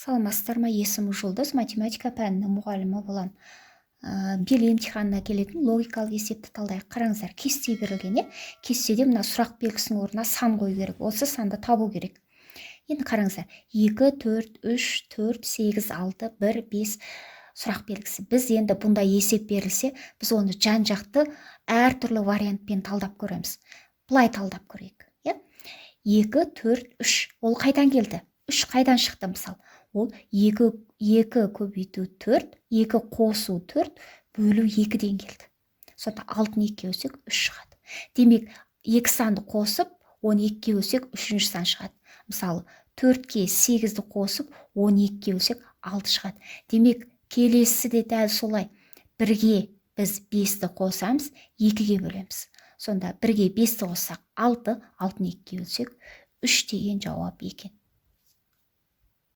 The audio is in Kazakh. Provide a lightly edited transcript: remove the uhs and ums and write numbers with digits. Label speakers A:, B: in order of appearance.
A: Саламатсыздар ма? Есімім Жұлдыз, математика пәнінің мұғалімі боламын. Биыл емтиханына келетін логикалық есепті талдайық. Қараңыздар, кесте берілген, иә. Кестеде мына сұрақ белгісінің орнына сан қою керек, осы санды табу керек. Енді қараңыздар: 2, 4, 3, 4, 8, 6, 1, 5, сұрақ белгісі. Біз енді бұндай есеп берілсе, біз оны жан жақты әртүрлі вариантпен талдап көреміз. Былай талдап көрейік, иә. 2, 4, 3, ол қайдан келді? 3 қайдан шықты? Мысалы, ол 2, 2 көбейту 4, 2 қосу 4 бөлу 2-ден келді. Сонда алтыны екіге бөлсек, 3 шығады. Демек, екі санды қосып, оны екіге бөлсек, үшінші сан шығады. Мысалы, төртке сегізді қосып, оны екіге бөлсек, алты шығады. Демек, келесі де дәл солай: бірге біз бесті қосамыз, екіге бөлеміз. Сонда бірге бесті қоссақ, алты, алтыны екіге бөлсек, үш деген жауап екен.